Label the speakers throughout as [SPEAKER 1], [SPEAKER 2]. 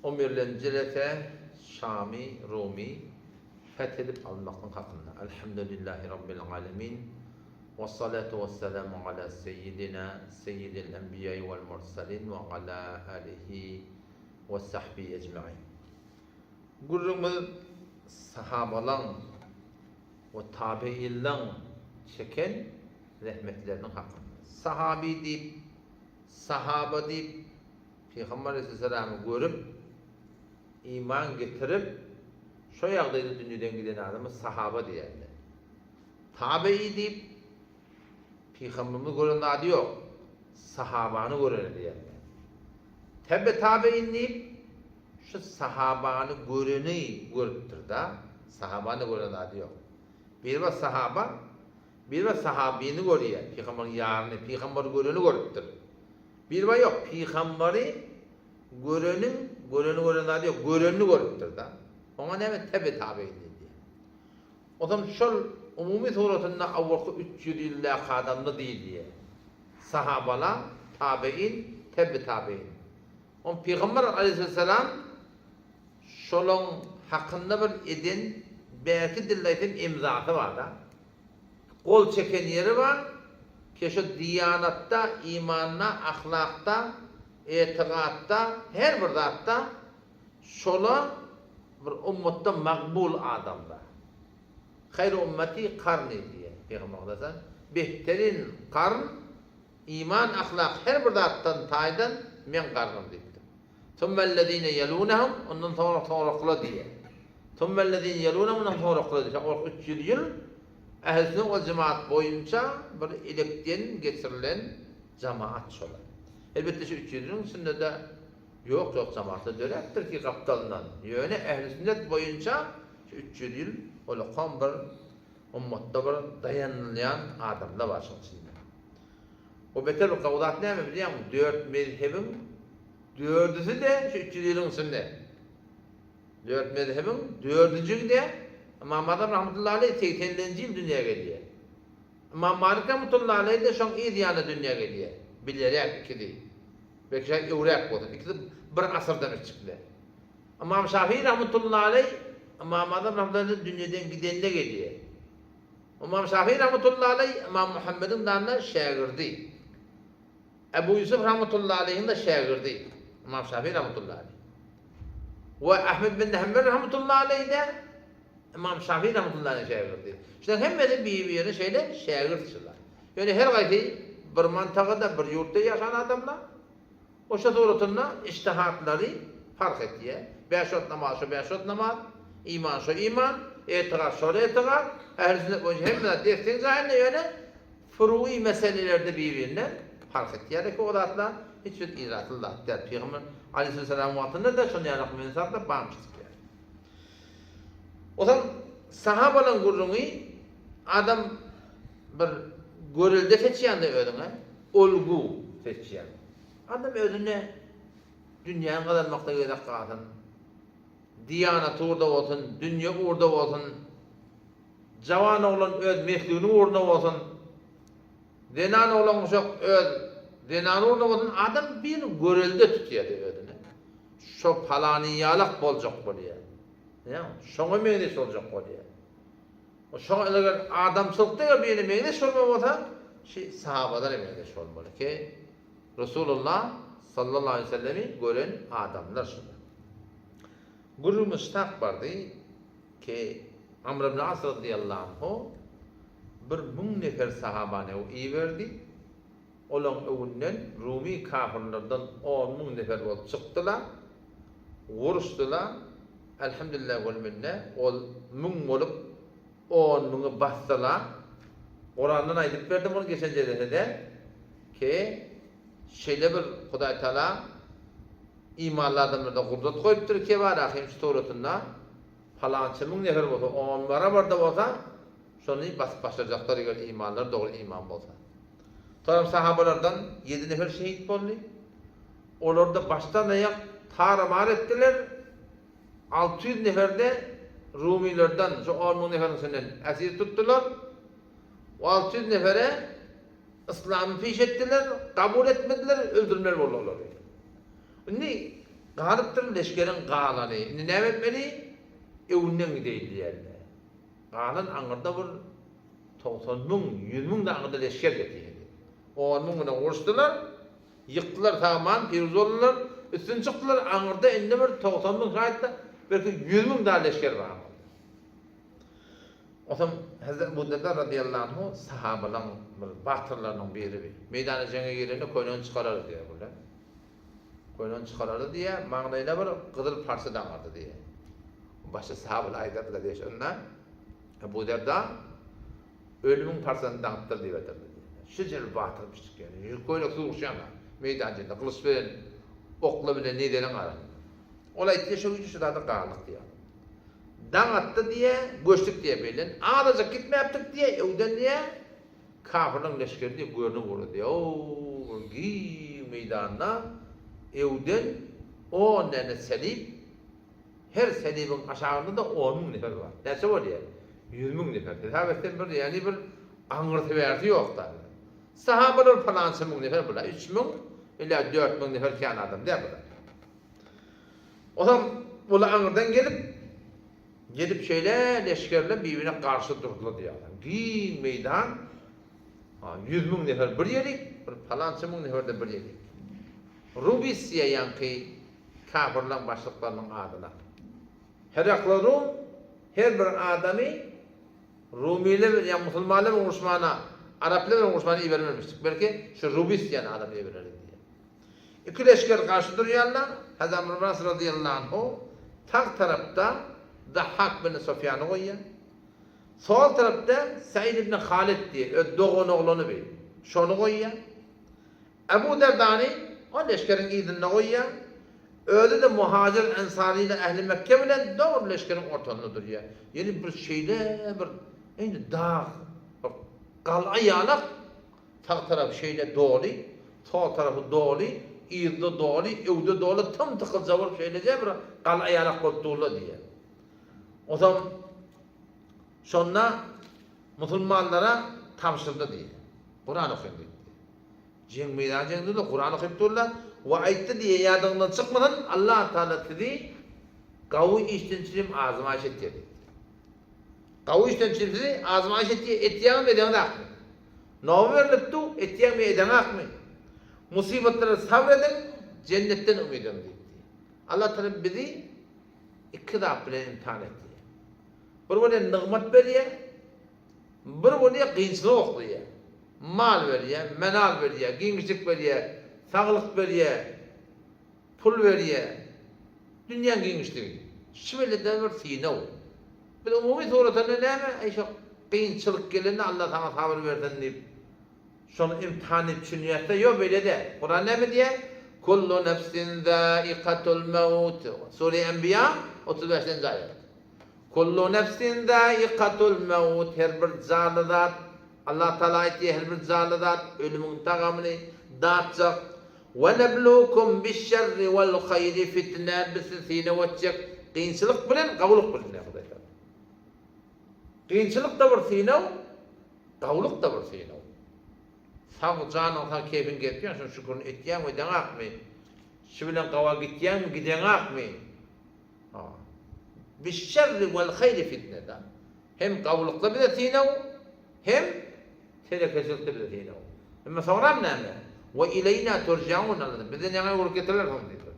[SPEAKER 1] On birlenji jelese Şamy, Rumy feth edip almaklyk hakynda. Elhamdülillahi Rabbil alemin. Wessalatu wessalamu ala seýýidina seýýidil enbiýai wel mursalin we ala alihi we sahbihi ejmain. Gürrüňimiz sahabalaň we tabeýinleň çeken zähmetleriniň hakynda. Sahaby diýip, sahaba diýip Pygamber aleýhissalamy görüp, iman getirip, şo ýagdaýda dünýeden giden adama sahaba diýerler. Tabeýi diýip, Pygamberimiz gören zady ýok, sahabany göreni diýerler. Tebe tabeýin diýip, şu sahabany göreni görüpdir-da, sahabany gören zady ýok. Biri bar sahaba, biri bar sahabyny görýär, pygamberiň ýaryny, pygamberi göreni görüpdir. Biri bar ýok, pygamberi göreniň, göreni gören zady ýok, görenini görüpdir-da. Oňa näme tebe tabeýin diýilýär. Ozam şol umumy suratynda awalky 300 ýyldaky adamda diýilýär. Sahabala, tabeýin, tebe tabeýin. On pygamber aleýhissalam şolaň hakynda bir eden bärki dilde aýtsam imzasy bar-da. Gol çeken ýeri bar, ki şo diýanatda, imanda, ahlakda, etigatda, her bir zatda şola bir ummatda magbul adamlar. Haýru ummati karni diýýär Pygamber aleýhissalam. Behterin karn Iman ahlak her bir zatdan taýdan meň garnym diýipdir. Summellezine ýelunehum ondan soňra soňrakylar diýýär. Summellezine ýelunehum ondan soňrakylar diýýär. Ol 300 ýyl Ähli sünnet we jemaat boýunça bir elekden geçirilen jamaat şolar. Elbetde şu 300 ýylyň içinde-de ýok-ýok jamaatlar döräpdir ki gapdalyndan. Ýöne ähli sünnet boýunça şu 300 ýyl olakan bir ummatda bir daýanylýan adamlar bar şoň içinde. O beter bir gowy zat näme bilýäňmi? Dört mezhebiň dördüsi-de şu 300 ýylyň içinde. Dört mezhebiň dördüjigi-de Ymam Azam rahmetullahi aleýh segsenlenji ýyl dünýä gelýär. Ymam Malik rahmetullahi aleýh-de şoň yz ýany dünýä gelýär. Bileräk ikisi. Belki şaýat öwräk bolsun. Ikisi bir asyrdan üç çykdy. Ymam Şafii rahmetullahi aleýh Ymam Azam rahmetullahi aleýh dünýeden gidende gelýär. Ymam Şafii rahmetullahi aleýh Ymam Muhammediň danda şägirdi. Ebu Ýusuf rahmetullahi aleýhiň-de şägirdi. Ymam Şafii rahmetullahi aleýh. We Ahmed bin Hanbel rahmetullahi aleýh-de Ymam Şafii rahmetullahi aleýhiň şägirdi. Şularyň hemmesi bir-birine şeýle şägirtçiler. Ýöne her gaýsy bir mantagada, bir ýurtda ýaşan adamlar. Oşa suratynda ijtihatlary parh etýär. Bäş wagt namaz şo bäş wagt namaz, iman şo iman, etigat şol etigat, ähli sünnet boýunça hemme zat des-deň jaýynda ýöne furuý meselelerde bir-birinden parh etýär ki o zatlar hiç bir iratly zat däl. Pygamber aleýhissalamyň wagtynda-da şony ýaly mensaplar barmyş diýýär. Ozal sahabalaryň gürrüňi adam bir görelde seçýände özüňe olgu seçýär. Adam özüne dünýäni gazanmakda gezek galsyn, diýanat ugurda bolsun, dünýe ugurda bolsun, jawan oglan öz mesliginiň ugrunda bolsun, zenan oglan uşak öz zenany ugrunda bolsun, adam bir görelde tutýar özüne. Şo palanyýalak boljak bolýar. Näme? Şoňa meňzeş boljak bolýar. O şoňa eger adamçylykda eger birine meňzeş bolmaly bolsa, şi sahabalara meňzeş bolmaly ki, Resulullah sallallahu aleýhi we sellemi gören adamlar şular. Gürrüňimiz ştak bardy ki, Amr ibn As radiyallahu anhu bir müň nefer sahabany iberdi. Olaň öňünden Rumy kafyrlardan 10 müň nefer bolup çykdylar. Uruşdylar. Elhamdülillah wel minne ol müň bolup on müňi basdylar. Kurandan aýdyp berdim ony geçen jelesede ki şeýle bir Hudaý Taala imanly adamlarda gudrat goýupdyr ki Rahim suratynda palança müň nefer bolsa on barabar-da bolsa şony basyp başarjaklar eger imanlary dogry iman bolsa. Soňam sahabalardan ýedi nefer şehit boldy. Olar-da başdan-aýak tary-mar etdiler. 600 nefer-de rumylardan, şu 10 müň neferiň içinden esir tutdular. O 600 nefere yslamy piş etdiler, kabul etmediler, öldürmeli boldy olary. Indi. Galypdyr leşgeriň galany. Indi näme etmeli? Öwünden gideýin diýýärler. Galan aňyrda bir 90 müň, 100 müň-de aňyrda leşger ýatyr. On müň bilen uruşdylar. Ýykdylar sag-aman, piruz boldular. Üstün çykdylar. Aňyrda indi bir 90 müň şaýatda, belki 100 müň dagy leşger bar aňyrda. Onsoň Hezreti Ebu Derda radyýallahu anhu sahabalaryň bir batyrlarynyň biri. Meýdana jeňe girende köýnegini çykarardy diýýär bular. Köýnegini çykarardy diýýär, maňlaýyna bir gyzyl parça daňardy diýýär. Başga sahabalar aýdardylar diýýär şonda. Ebu Derda ölümiň parçasyny daňypdyr diýip aýdardy diýýär. Şu jel batyr pişik ýaly. Köýneksiz uruşýan-a meýdan jende gylyç bilen, okla bilen nezeliň arasynda. Ol aýtdy, şo güýji şu zada galdyk diýýär. Daň atdy diýýä, göçdük diýýä belden. Azajyk gitmäpdik diýýä, öwden diýýä, kafirleň leşgeri diýýä, görnüp ugrady diýýä. O, bir giň meýdanda öwden on däne selip, her selibiň aşagynda-da 10 müň nefer bar. Näçe bolýar? 100 müň nefer. Hesap etseň bir, ýagny bir aňyrsy-bärsi ýok-da. Sahabalar pylança müň nefer bular. 3 müň, ila 4 müň nefer kän adam däl bular. Onsoň uly aňyrdan gelip, gelip şeýle leşgerler bir-birine garşy durdular diýýärler. Giň meýdan, 100 müň nefer bir ýerik, bir palança müň nefer-de bir ýerik. Rubis diýýär ýaňky kafirleň başlyklarynyň adyna. Herakla Rum her bir adamy Rumylar bilen ýa musulmanlar bilen uruşmana, araplar bilen uruşmana ibermemişdik. Belki şu Rubis diýen adamy ibererdi diýýär. Iki leşger garşy durýarlar, Hazrat Amr ibn As razyýallahu anhu sag tarapda Dahhak ibn Sufýany goýýar. Sol tarapda Said ibn Halid diýen öz doganoglany bi, şony goýýar. Ebu Derdany o leşgeriň yzynda goýýar. Özi-de muhajir ensary ile ähli Mekke bilen dogry leşgeriň ortasynda durýar. Ýöne bir şeýle bir indi dag, bir gal'a ýalak Sag tarapy şeýle doly, sol tarapy doly, yzda doly, öwde doly, tym-tykylja bolup şeýleje bir gala ýalak bolup durlar diýýär. Onsoň şonda musulmanlara tabşyrdy diýýär. Kuran okyň diýdi. Jeň meýdany jeňde-de Kuran okyp durlar. We aýtdy diýýär, ýadyňdan çykmasyn, Allah Taala sizi gawy işden çirim azmaýyş etýär diýdi. Gawy işden çirim sizi azmaýyş etýär, etýäňizmi, edeňizakmy? Nowa berlip du, etýäňmi, edeňakmy? Musybatlara sabr ediň, jennetden umyt ediň diýipdi. Allah Tagala bizi iki zat bilen imtihan etdi. Bir bolýar nygmat berýär, bir bolýar kynçylyk oklaýar. Mal berýär, menal berýär, giňişlik berýär, saglyk berýär, pul berýär. Dünýäň giňişligi. Şu belede bir synag. Biz umumy suratynda näme, eý şo kynçylyk gelende Allah saňa sabyr bersin diýip, şony imtihan diýip düşünýäs-de, ýok beýle däl. Kuran näme diýýär? Kullu nefsin zaikatul mewt. Sure Enbiýa 35-nji aýat. Kullu nefsin zaikatul mewt. Her bir janly zat, Allah Taala aýtýar, her bir janly zat ölümiň tagamyny datjak. We neblukum biş-şerri wal-haýri fitne, biz sizi synag etjek, kynçylyk bilen, gowulyk bilen diýýär Hudaý Tagala. Kynçylyk-da bir synag, gowulyk-da bir synag. Sag janyň sag keýpiň gelip ýör, şonuň şükürini etýäňmi, edeňakmy? Şu bilen gawa gitýäňmi, gideňakmy? Ha. Biş-şerri wal-haýri fitne da. Hem gowulykda bize synag, hem telekeçilikde bize synag. Emma soňram näme? We ileýna turjaun Allah bizden ýaňa öwrülip getiriler soň diýdi.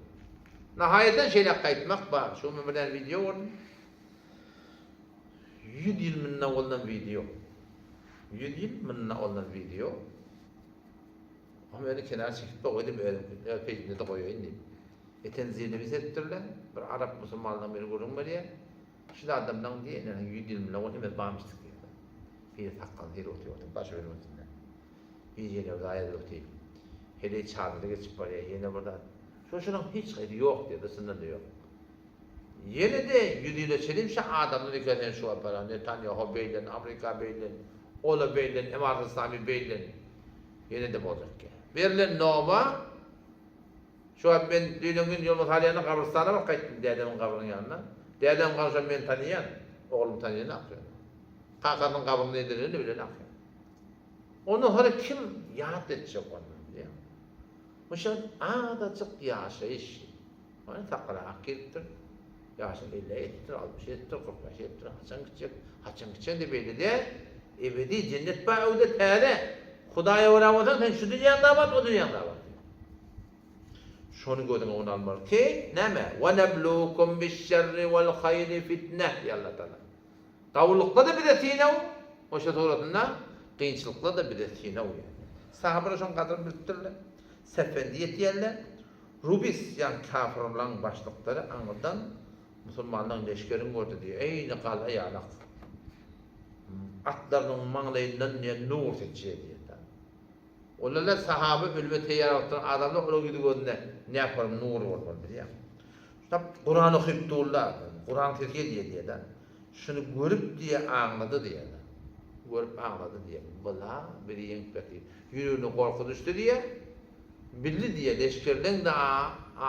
[SPEAKER 1] Nahaýatdan şeýle gaýtmak bar. Şu men bir däne wideo gördüm. 100 ýyl munda bolnan wideo. 100 ýyl munda bolnan wideo. Ama öni kenara çekip de goýdum özüm. Öz peýjimde de goýaýyn diýip. Eten zinemi seripdirler. Bir arap musulmanlaryň biri gürrüň berýär. Şul adamlaň diýe ene ýüz ýyl mundan ozal hemmesi barmyşdyk diýýär. Biri sakgaly heri otyr otyr baş ölüň üstünde. Biri ýene bir zaýa edip otyr. Heleý çadyra geçip barýar ýene bir zat. Şo şolaň hiç haýsy ýok diýýär dysyndan-da ýok. Ýene-de ýüz ýyla çenli şa adamlar eken sen şu wagt Netanýahu beýlen, Amerika beýlen, ola beýlen, Emarat Islamy beýlen. Ýene-de boljak diýýär. Berlen noba Şu wagt men düýnen gün ýolbaş alýanda gabrystana baryp gaýtdym dädemiň gabrynyň ýanyna. Dädemiň gabry şo meni tanaýan, oglum tanaýan ak ýöne. Kakasynyň gabryny nedelenini bilen ak ýöne. Ondan soňra kim ýat etjek ony bilýäňmi? Bu şol azajyk ýaşaýyş. Ony sakgala ak giripdir. Ýaşyň ellä ýetipdir, altmyşa ýetipdir, 40 bäşe ýetipdir. Haçan gitjek? Haçan gitjek diýip beýle däl. Ebedi jennet bar öwde täze. Hudaýa görä bolsaň sen şu dünýäň-de abat, o dünýäň-de abat. Şony gözüňe öňüne almaly ki, näme? Ve neblukum biş-şerri vel-haýri fitne diýýär Allah Taala. Gowulykda-da bize synag, Hoşa suratynda, kynçylykda-da bize synag diýýär. Sahabalar şonuň gadyryny bilipdirler. Sefendi ýetýärler. Rubis, ýagny kafyrlaryň başlyklary aňyrdan musulmanlaryň leşgerini gördi diýýär. Eýni gala ýalak. Atlarynyň maňlaýyndan diýýär nur seçýär diýýär. Olar-da sahaba ölüme teýýar oturan adamlar olaryň ýüzi gözünde näporum nur bolmaly bilýäňmi. Şunap Kuran okyp durlar. Kuran sesi gelýär diýýär-de. Şuny görüp diýýär aňlady diýýär-de. Görüp aňlady diýýär. Bula bizi ýeňip ýatyr. Ýüregine gorky düşdi diýýär. Bildi diýýär leşgerleň-de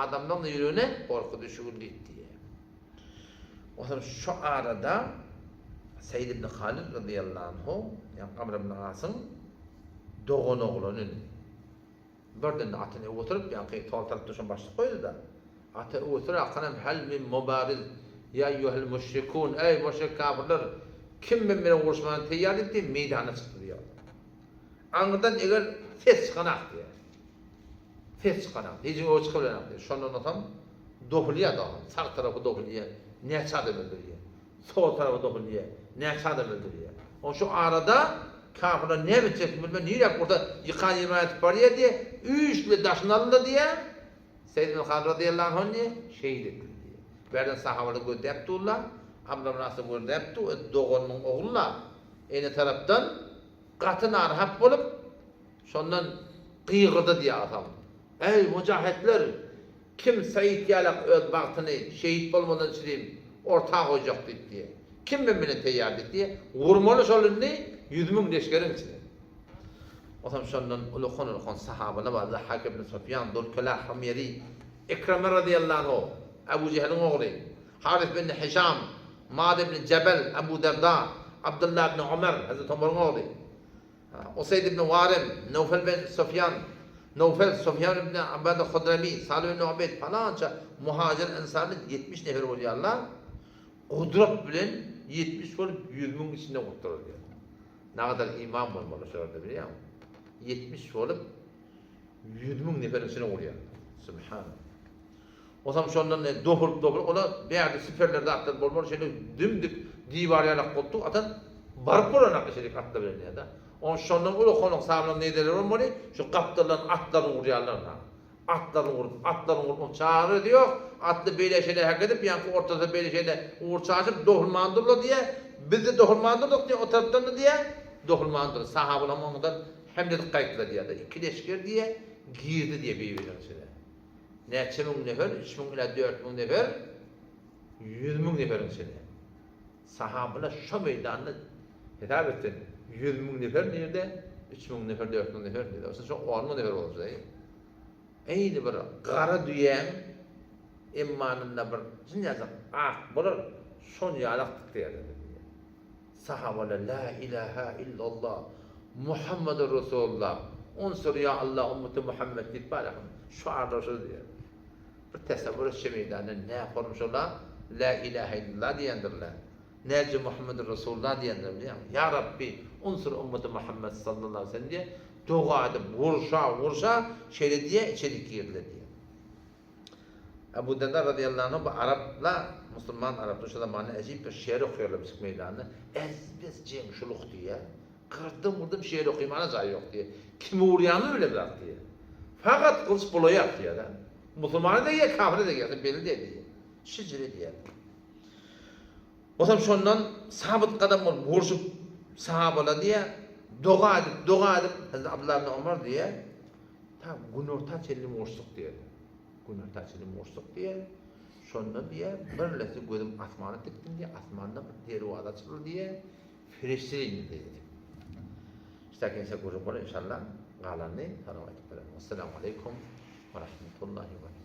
[SPEAKER 1] adamlaň-da ýüregine gorky düşügin diýip diýýär. Onsoň şu arada Seýd ibn Halid razyýallahu anhu, ýagny Amr ibn Asyň doganoglany indi. Birden-de atyny öwüsirip, ýaňky sol tarapda şony başlyk goýdy-da, aty öwüsir akanam Hel min mubariz, ýa eýýuhel müşrikun, eý, müşrik kafirler, kim men bilen uruşmaga teýýar diýip diýip meýdana çykdy diýýär. Aňyrdan eger ses çykanak diýýär. Ses çykanak, hijiň özi çykybilenak diýýär. Şondan soň Dopulýar dogan, sag tarapy dopulýar, näçe adam öldürýär. Sol tarapy dopulýar, näçe adam öldürýär. Oň şu arada kafirler näme etjekini bilmän niräk ursa ýykan ýerine aýdyp barýar diýýär, üýşli daşyny aldylar diýýär. Seýd ibn Halid razyýallahu anh diýýär, şehit edildi diýýär. Bärden sahabalar gözläp durlar, Amr ibn Asy gözläp dur, öz doganynyň ogly-la. Ene tarapdan gaty narahat bolup, şondan gygyrdy diýýär Asam. Eý, mujahytlar! Kim Said ýalak öz bagtyny şehit bolmadan çirim orta goýjak diýip diýe. Kim men bilen teýýar diýip diýe. Gurmaly şol indi 100 müň leşgeriň içine. Osam şondan ulukan-ulukan sahabalar bar, Zahhak ibn Sufýan, Dulkelah Hymýeri, Ikrime razyýallahu anhu, Abu Jehliň ogly, Haris ibn Hişam, Mad ibn Jebel, Abu Derda, Abdullah ibn Omar, Hezreti Omaryň ogly, Useýd ibn Warem, Nowfel ben Sufýan, Nowfel, Sufýan ibn Abada Hudrami, Salim ibn Ubeýd palança muhajir ensarly 70 nefer bolýarlar. Gudrat bilen 70 bolup 100 müň içinde gurtdurylýar. Nagadar iman bolmaly şolarda bilýäňmi? 70 bolup 100 müň neferiň içine gurýar. Subhanallah. Osam şondan ne dopulup dopulup ola bärde siperler zatlar bolmaly şeýle dümdük diwar ýalak bolupdy atan baryp bolanak içerik atlar bilen ýa-da. On şondan uly honuň sablan nedeler bolmaly şu gapdaldan atlaryny urýarlar ha. Atlaryny urup atlaryny urup on çaresi ýok atly beýle şeýle hek edip ýaňky ortasy beýle şeýle ugur çaşyp dohulman durlar diýä biz-de dohulman durduk diýä o tarapdan-da diýä dohulman dur sahabalam oňdan hemdedip gaýtdylar diýä-de iki leşger diýä girdi diýä bir-biriniň içine. Näçe müň nefer, 3000 ila 4000 nefer, 100 müň neferiň içinde. Sahabalar şo meýdanda hesap etsin, 100 müň nefer nirde, 3000 nefer, 4000 nefer nirde. Osa şo 10 müň nefer bolsa. Eýni bir gara düýäň emmanynda bir jynýazak ak bolar, şon ýalakdyk diýerler. Sahabalar La ilaha illallah Muhammedur Resulullah Unsur ýa Allah ummeti Muhammed diýip barýaryn. Şu arada şol diýýär. Bir tesewwür etşe meýdanda nä horm şola La ilaha illallah diýendirler. Näce Muhammedur Resulullah diýendir bilýäňmi? Ýa Rabbi unsur ummeti Muhammed sallallahu aleyhi ve sellem diýe doga edip urşa urşa şeýle diýe içerik girdiler diýe. Ebu Derda razyýallahu anhu bu arapla, musulman araplar şo zamanda äjip bir şeýer okaýarlar biçik meýdanda. Ez-bez jeň şuluk diýýär. Gyrdym-gyrdym şeýer okymana jaý ýok diýýär. Kimi urýanyny bilemzok diýýär. Fakat gylyç bulaýar diýýär-de. Musulmana degýär, kafire degýär, belli däl diýýär. Şijire diýýär. Osam şondan sabyt gadam bolup urşup sahabalar diýýär, doga edip, doga edip, Hazreti Abdullah ibn Omar diýýär, ta günorta çenli urşduk diýýär. Günorta çenli urşduk diýýär. Şonda diýýär, birlesi gözüm asmana dikdim diýýär, asmanda bir derwaza açyldy diýýär, perişdeler indi diýýär. Ştakin inşallah gürrüň bolar inşallah galanyny soňra aýdyp bererin. Essalamu aleýkum we rahmetullahi we.